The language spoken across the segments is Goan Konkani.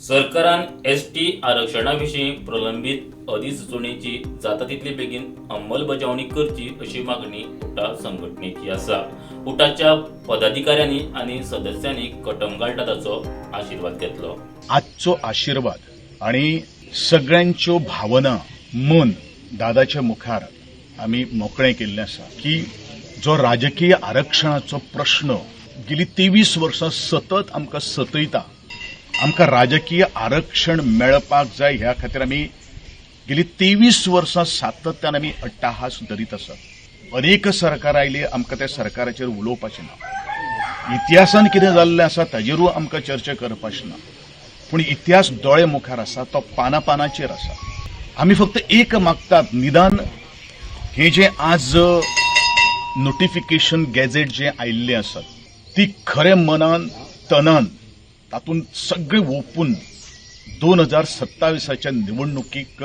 सरकारान एसटी आरक्षणा विशीं प्रलंबीत अधिसुचोवणेची जाता तितले बेगीन अंमलबजावणी करची अशी मागणी उटा संघटनेची आसा. उटाच्या पदाधिकाऱ्यांनी आनी सदस्यांनी कटमगाळ दादाचो आशिर्वाद घेतलो. आजचो आशिर्वाद आणि सगळ्यांच्यो भावना, मन दादाच्या मुखार आमी मोकळें केल्लें आसा की जो राजकीय आरक्षणाचो प्रश्न गेली 23 वर्सां सतत आमकां सतयता, आमकां राजकीय आरक्षण मेळपाक जाय ह्या खातीर आमी गेली 23 वर्सां सातत्यान आमी अट्टाहास धरीत आसात. अनेक सरकारां आयली, आमकां त्या सरकाराचेर उलोवपाचें ना. इतिहासान कितें जाल्लें आसा ताजेरूय आमकां चर्चा करपाची ना, पूण इतिहास दोळे मुखार आसा, तो पाना पानाचेर आसा. आमी फक्त एक मागतात, निदान हे जे आज नोटिफिकेशन गॅझेट जे आयिल्लें आसा ती खरें मनान तनान तातूंत सगळें ओपून 2027 निवडणुकीक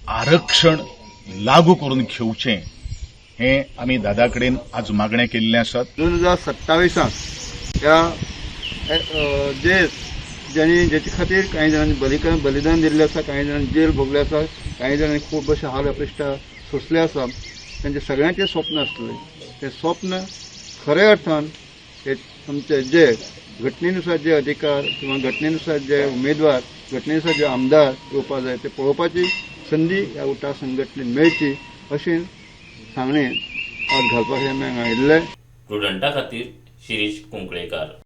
आरक्षण लागू करून घेवचें हें आमी दादा कडेन आज मागणें केल्लें आसात. 2027 ह्या जे ज्यांनी ज्याचे खातीर कांय जाणांनी बलिदान दिल्लें आसा, कांय जाणांनी जेल भोगले आसा, कांय जाणांनी खूब अशे हाल अपेश्टा सोंसले आसा, तांचे सगळ्यांचें स्वप्न आसलें. तें स्वप्न खऱ्या अर्थान हे आमचे जे घटनेनुसार जे अधिकार किंवा घटनेनुसार जे उमेदवार, घटनेनुसार जे आमदार येवपा जाय ते पळोवपाची संदी ह्या उटा संघटनेन मेळची अशें सांगणें आज घालपाक आमी हांगा आयिल्ले. प्रुडंटा खातीर शिरीष कुंकळेकार.